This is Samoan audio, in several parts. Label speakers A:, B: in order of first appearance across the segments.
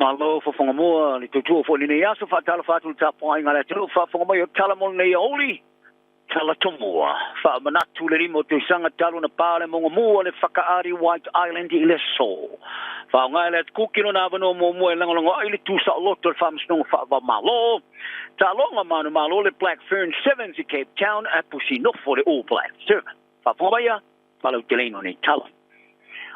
A: Malo fofoga mua le tautua foi lenei aso faatalofa atu le tapuaiga a le atunuu faafofoga mai o tala mo lenei aoauli tala tomua faamanatu le 5 o tausaga talu na pa le mauga le Whakaari White Island i le aso. Faaaoga e le Atukuki lona avanoa muamua e lagolago ai le tusaoloto le faamasinoga faavamalo. Taaloga manumalo le Black Fern Sevens i Cape Town a pusi nofo le All Black Seven. Faafofoga maia faalauteleina o nei tala.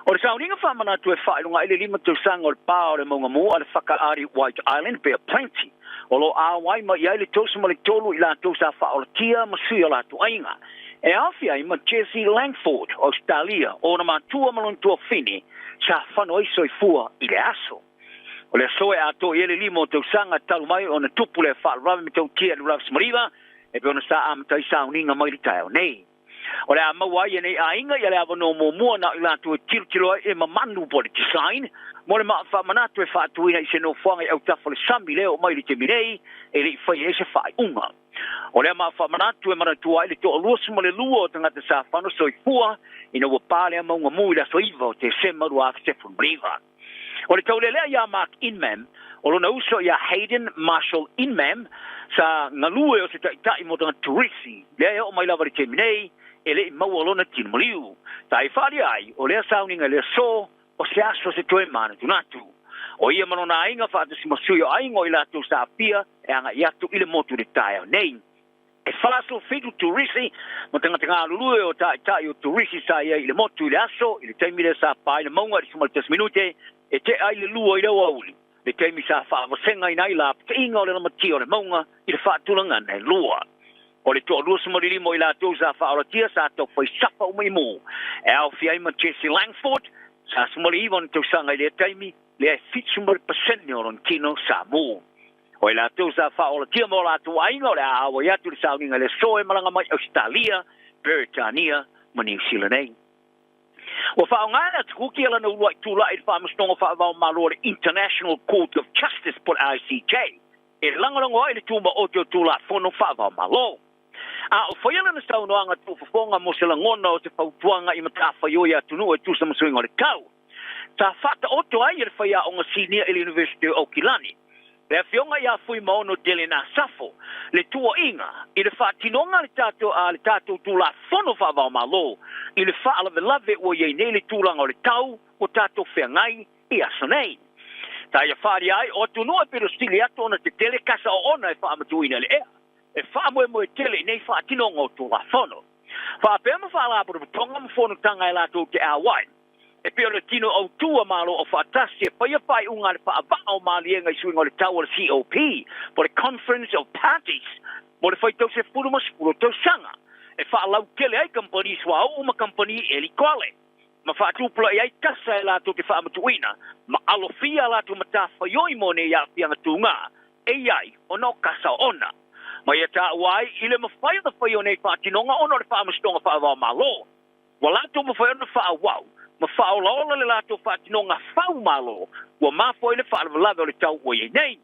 A: O le sauniga faamanatu e faailoga ai le 5 tausaga o le pa o le mauga mu a le Whakaari White Island pe Plenty. O lo auai mai i ai le 33 i latou sa faaolatia ma sui o latou aiga. E aofia ai ma Jesse Langford, Australia, o na matua ma lona tuafafine, sa fano ai soifua i le aso. O le aso e atoa i ai le 5 o tausaga talu mai ona tupu le faalavelave matautia i le 2019, e pei ona sa amata ai sauniga mai le taeao nei. O le a maua ai e nei aiga ia le avanoa muamua na o i latou e tilotilo ai e mamanu po le design mo le faamanatu e faatuina i se nofoaga i autafa o le sami lea o mai le taimi nei e le i faia ai se faaiuga. O lea faamanatu e manatua ai le 22 o tagata sa fano soifua ina ua pa lea mauga mu i le aso 9 o Tesema 2019. O le taulelea ia Mark Inman, o lona uso ia Hayden Marshall Inman, sa galue o se taitai mo tagata turisi, lea e oo mai lava le taimi nei, e le i maua lona tino maliu. Ta i wharia ai, o lea sauniga le aso, o se aso se toe manatunatu. O ia ma lona aiga faatasi ma sui o aiga o i latou sa aafia e agai atu i le motu i le taeao nei. E 47 turisi ma tagata galulue o taitai o turisi sa ia i le motu i le aso i le taimi lea sa pa ai le mauga i le 11 minute e tea ai le 2 i le aoauli. Le taimi sa faavasegaina ai lapataiga o le lamatia o le mauga i le faatulagaga e lua. O le 25 i latou sa faaolatia sa taufai safa uma i mu. E aofia ai ma Jesse Langford, sa 19 ona tausaga i lea taimi, lea e 70% o lona tino sa mu. O i latou sa faaolatia ma o latou aiga o le a auai atu le sauniga le aso e malaga mai Australia, Peretania ma Niu Sila nei. Ua faaaoga le Atukuki lana uluai tulai i le faamasinoga faavaomalo le International Court of Justice po le ICJ e lagolago ai le tumaote o Tulafono faavaomalo. A o faia lana saunoaga tuufofoga mo se lagona o se fautuaga i matafaioi atunuu e tusa ma suiga o le tau. Sa faataoto ai e le faiaoga sinia i le University o Aukilani, le afioga ia Fuimaono Delena Safo, le tuuaiga i le faatinoga le tatou a le tatou Tulafono faavaomalo i le faalavelave ua i ai nei le tulaga o le tau ua tatou feagai i aso nei. Ta ia faalia ai o atunuu e pito sili atu ona tetele kasa o ona e faamatuina le ea. E faamoemoe tele i nei faatinoga o Tulafono. Faapea ma faalapotopotoga ma fonotaga e latou te auai. E pei o le tino autu a Malo o Faatasi e faia faaiuga a le faavaa o maliega i suiga o le tau o le COP, po le Conference of Parties, mo le faitau 10 ma 10 tausaga. E faalautele ai kamupani suauu ma kamupani eli koale. Ma faatupulaia ai kasa e latou te faamatuuina, ma alofia latou matafaioi mo nei aafiaga tuga, e i ai ona o kasa ona. Ma ia taua ai i le mafai ona fai o nei faatinoga ona o le faamasinoga faavaomalo. Ua latou mafai ona faaauau ma faaolaola le latou faatinoga faumalo ua mafua ai le faalavelave o le tau ua i ai nei.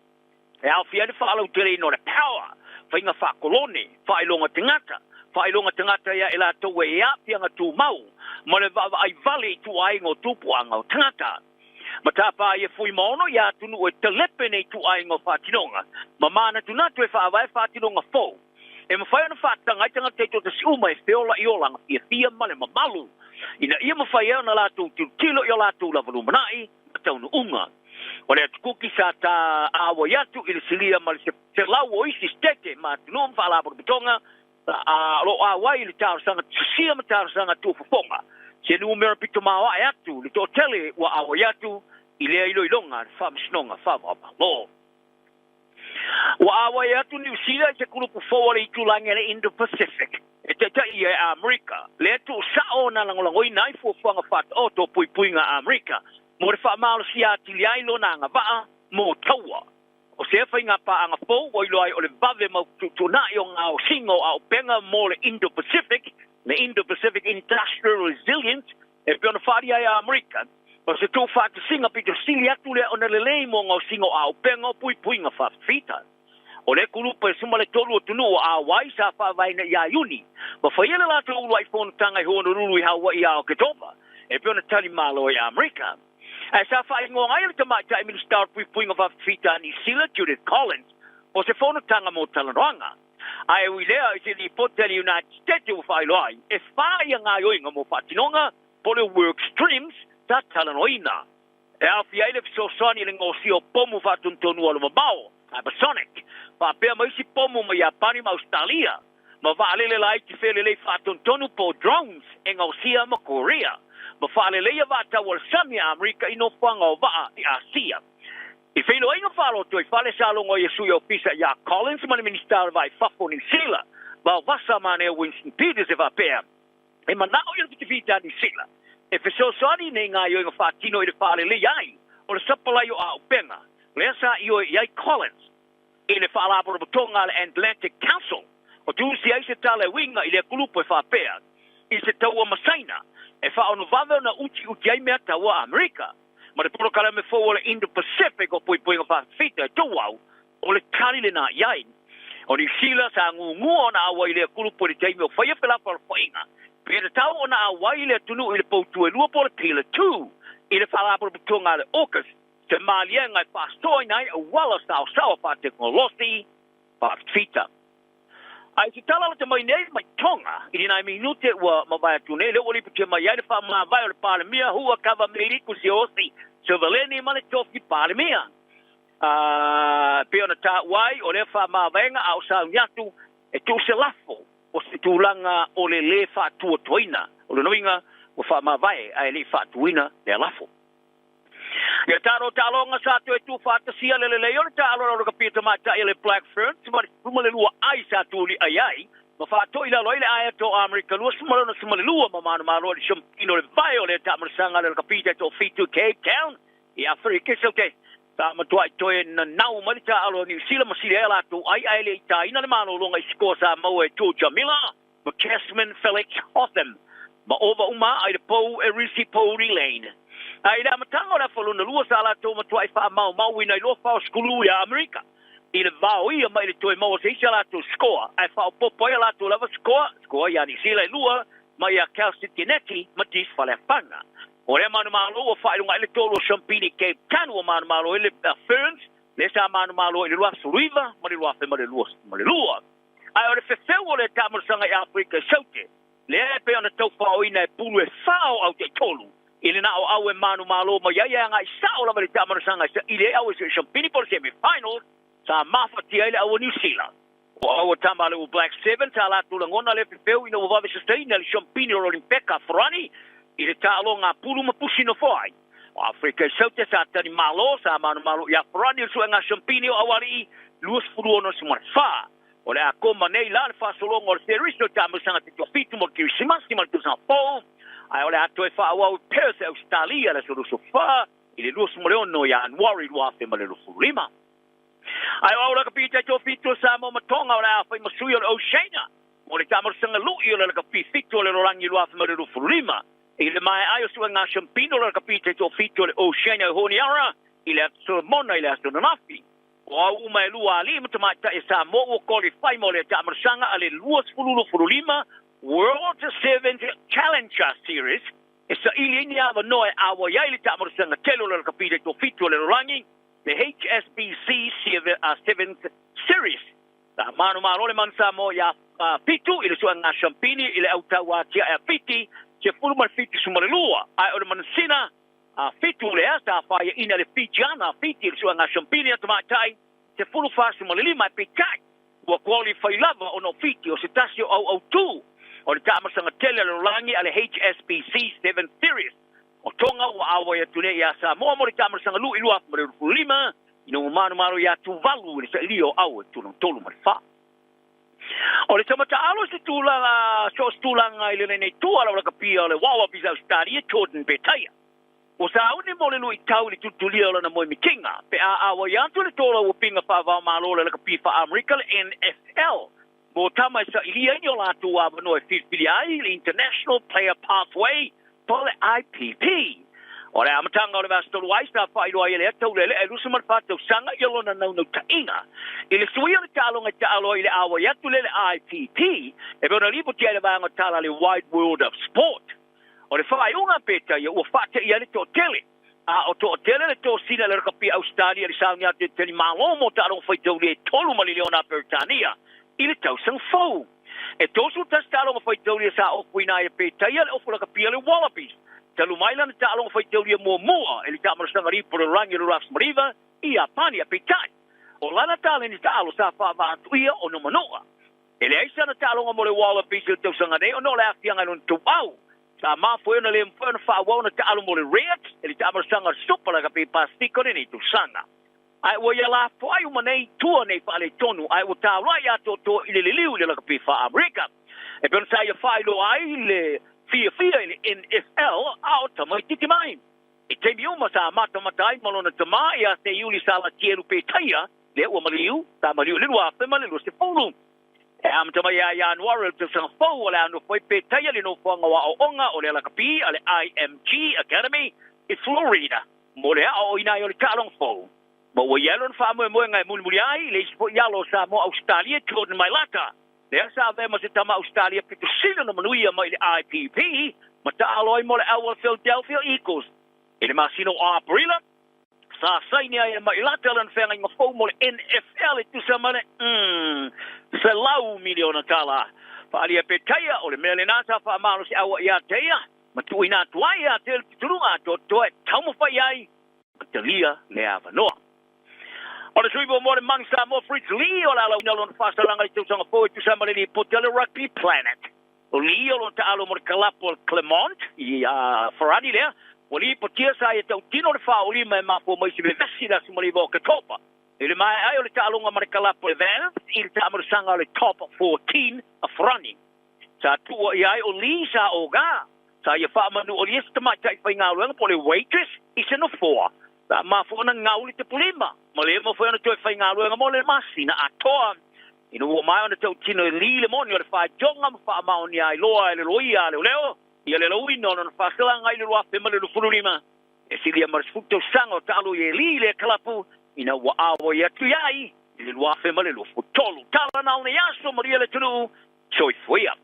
A: E aofia ai le faalauteleina o le power, faiga faakolone, faailoga tagata, faailoga tagata ia e latou e aafiaga tumau, ma le vaavaai vale i tuaiga o tupuaga o tagata. Ma tapa ia Fuimaono ia atunuu e talepe nei tuaiga o faatinoga, ma manatunatu e faavae faatinoga fou. E mafai ona faataga ai tagata taitoatasi uma e feola i olaga fiafia ma le mamalu. Ina ia mafai ai ona latou tilotilo i o latou lava lumanai ma taunuuga. O le Atukuki sa ta auai atu i le silia ma le 100 o isi setete ma atunuu ma faalapotopotoga a lo auai i le talosaga sisia ma talosaga tuufofoga. Se numera pito maoae atu le toatele ua auai atu i lea iloiloga le faamasinoga faavaomalo. Ua auai atu Niu Sila i se kulupu fou o le itulagi a le Indo-Pacific. E taitai ia e Amerika, lea tuusao na lagolagoina ai fuafuaga faataoto o puipuiga a Amerika mo le faamalosia atili ai lona agavaa mo taua. O se faiga paaga fou ua iloa ai o le vave mautuutuunai o gaosiga o auupega mo le Indo-Pacific, le Indo-Pacific Industrial Resilience, e pei ona faaalia ai a Amerika. O se tuufaatasiga pito sili atu lea ona lelei mo gaosiga o auupega o puipuiga faafita. O le kulupa e 13 atunuu o auai sa faavaeina ia Iuni. Ma faia le latou uluai fonotaga i Honolulu i Hawaii ia Oketopa. E pei ona tali malo ai Amerika. Ae sa faaigoa ai le tamaitai Minisita o le Puipuiga Faafita a Nisila, Judith Collins, o se fonotaga mo talanoaga. Ae ui lea i se lipoti a le United States ua faailoa ai, e 4 ia gaoioiga mo faatinoga po o le work streams sa talanoaina. E aofia ai le fesoasoani i le gaosia o pomu faatonutonu alumamao, hypersonic, faapea ma isi pomu mai Iapani ma Ausetalia, ma vaalele laiti felelei faatonutonu po o drones e gaosia ma Korea, ma faaleleia vaatau o le sami a Amerika i nofoaga o vaa i Asia. I feiloaiga faalotoifale sa logo ai e sui ofisa ia Collins ma le Minisita o le Va i Fafo o Niu Sila, Vaovasa Manea Winston Peters e faapea, e manao ia le fitifita a Niu Sila e fesoasoani nei gaoioiga faatino i le faaleleia ai o le sapalai o auupega, lea sa ioe i ai Collins i le faalapotopotoga a le Atlantic Council. O tusi ai se tala e uiga i lea kulupu e faapea, i se taua ma Saina e faaonovave ona utiuti ai mea taua a Amerika ma le polokalame fou o le Indo-Pacific o puipuiga faafita e tuau, o le tali lenā i ai. O Niu Sila sa gugua ona auai i lea kulupu i le taimi o faia felafolafoaiga, pe tatau ona auai le atunuu i le poutu e lua po o le Pillar 2 i le faalapotopotoga a le AUKUS, se maliega e faasoaina ai auala saosaoa faatekonolosi faafita. Ae i se tala lata mai nei mai Tonga i ni nai minute ua mavae atu nei, lea ua lipotia mai ai le faamavae o le Palemia Hua Kava Miliku Siaosi Sovaleni ma le tofi Palemia. E pei ona taua ai, o lea faamavaega a o sauni atu e tuu se lafo o se tulaga o le lē faatuatuaina. O lona uiga ua faamavae ae le i faatuina lea lafo. Ia talo taaloga sa toe tuufaatasia le lelei o le taalo o le kapia tamaitai a le Black Ferns ma le 2 ai sa tuliai ai ma faatoi lalo ai le aeto o Amerika 26-2 ma manumalo i le siampino o le vae o le taamalasaga le kapita toafitu i Cape Town i Aferika i Saute. Sa matuai toe nanau mai le taalo a Niu Sila ma sili ai a latou ai ae le i taina le malologa i sikoa sa maua e Georgia Miller ma Jasmine Felix Hotham ma ova uma ai le pou e Risi Pouri Lane. Ae i le amataga o le afa lona lua sa latou matuai faamaumauina i loa fao sukulu ia Amerika i le vaoia mai le toe maua se isi a latou sikoa ae faaopoopo ai a latou lava sikoa, sikoa ia Niu Sila e lua mai ia Kelsey Tinetti ma Dis Faleafaga. O lea manumalo ua faailoga ai le tolu o Champini i Cape Town ua manumalo ai le Ferns lea sa manumalo i le 2019 ma le 2022. Ae o le fefeu o le taamalasaga i Aferika i Saute, lea e pei ona taufaoina e pulu e 4 o au taitolu i le na o au e manumalo mai ai e agai sao lava i le taamalasaga e saili ai au e sui Champini po o le semi-finals sa mafatia ai le au o Niu Sila. O au o tama le All Black 7 sa latou lagona lea fefeu ina ua vave sasaina le Champini o le Olimpeka Farani i le taaloga a pulu ma pusi nofoa ai. O Aferika i Saute sa tali malo sa manumalo ia Farani o le suega Champini o aualii 26-4. O le a koma nei la le faasologa o le series o le taamalasaga te toafitu mo le Kerisimasi ma le tausaga fou, ae o le a toe faaauau i Perth e Ausetalia le aso 24 i le 26 Ianuari 2025. Ae o au lakapi tai toafitu o Samoa ma Tonga o le a fai ma sui o le Oceania mo le taamalasaga lui o le lakapi 7 o le lalolagi 2025 i le maea ai o suega Champino o le lakapi tai toafitu o le Oceania i Honiara i le Atu Solomona i le aso ananafi. O au uma e lua alii ma tamaitai e Samoa ua qualify mo le taamalasaga a le 2025 World Sevens Challenger Series e saili ai ni avanoa e auai ai le taamalasaga tele o le lakapi tai toafitu o le lalolagi, le HSBC Sevens Series. Sa manumalo le Manu Samoa ia fitu i le suega Champini i le autau atiae a Fiti 17-2, ae o le manusina a fitu lea sa faiaina le Fijiana Fiti i le suega Champini a tamaitai 14-5, e peitai ua qualify lava ona o Fiti o se tasi o auautū o le taamalasaga tele a le lalolagi a le HSBC Sevens Series. O Tonga ua auai atu nei ia Samoa mo le taamalasaga lui 2025 ina ua manumalo ia Tuvalu i le sailia o au e tulaga 3 ma le 4. O le tamataalo i se tulaga so o se tulaga i le lenei tua la lakapia o le Wallabies Australia Jordan Petaia. Ua sauni mo le luitau i le tulitulia o lana moemitiga pe a auai atu le tola uapiga faavaomalo le lakapi faa-Amerika le NFL mo tama e sailia ai ni o latou avanoa e filifilia ai le International Player Pathway po o le IPP. O le amataga o le vaiaso talu ai sa faailoa ai e le ata ulelea e 24 tausaga ia lona naunautaiga i le suia o le taaloga i taalo ai i le auai atu lea le IPP e pei ona lipotia ai le vaega o tala a le Wide World of Sport. O le faaiuga Petaia ua faateia ai le toatele A o toʻatele le tosina le rakapi Ausetalia i le sauni atu e talimalo mo taaloga faitaulia e 3 miliona a Peretania i le tausaga fou. E 31 taaloga faitaulia sa ofuina ai e petaia le ofu lakapia le Wallabies talu mai lana taaloga faitaulia muamua i le taamalosaga lipo o le lalolagi o le 2019 i Iapani. Peitai, o lana taleni taalo sa faavaatuia ona manua. E leai sana taaloga mo le Wallabies i le tausaga nei ona o le aafiaga i lona tuau. Sa mafua ai ona le mafai ona faaauau ona taalo mo le Reds i le taamalosaga o le Super Rugby Pasifika o lenei tausaga. Ae ua ia lafoai uma nei tua nei faaletonu ae ua taulai atoatoa i le liliu i le lakapi faa-Amerika. E pei ona sa ia faailoa ai le fiafia i le NFL a o tamaitiiti mai. I taimi uma sa matamata ai ma lona tamā ia Seiuli Salatielu Petaia, lea ua maliu, sa maliu i le 2020. E amata mai ia Ianuari o le tausaga fou o le a nofo ai Petaia i le nofoaga o aoaoga o le lakapi a le IMG Academy i Florida mo le aoaoina ai o le taaloga fou. Ma ua i ai lona faamoemoega e mulimuli ai i le isi foi alo o Samoa Ausetalia, Jordan Mailata, lea sa avea ma se tama Ausetalia pito sili ona manuia mai le IPP ma taalo ai mo le au a le Philadelphia Eagles. I le masina o Aperila, sa saini ai e Mailata lana feagaiga fou mo le NFL e tusa ma le $100 miliona. Faaalia Petaia, o le mea lenā sa faamalosiaua ia te ia ma tuuina atu ai ia te le pitoluga atoatoa e taumafai ai ma talia le avanoa. O le sui muamua o le Manu Samoa Fritz Lee o le alauina o lona faasalaga i le tausaga fou e tusa ma le lipoti a le Rugby Planet. O Lee o lona taalo mo le kalapu o le Clermont i Farani lea ua lipotia sa ia tautino le faaolima e mafua mai se vevesi i le aso 19 o Oketopa. I le maea ai o le taaloga ma le kalapu o le Vannes i le taamalosaga o le Top 14 a Farani. Sa tuua i ai o Lee sa oga. Sa ia faamanuolia se tamaitai faigaluega po o le waitress i se nofoa. Sa mafua ona gau le tepulima ma le mafai ona toe faigaluega mo le masina atoa. Ina ua maea ona tautino e Lee le moni o le faitioga ma faamaonia ai loa e le loia a leoleo ia le lauina o lona faasalaga i le 2025. E silia ma le 10 tausaga o taalo i e Lee lea kalapu ina ua auai atu i ai i le 2023. Tala na o nei aso maria le atunuu, soifua.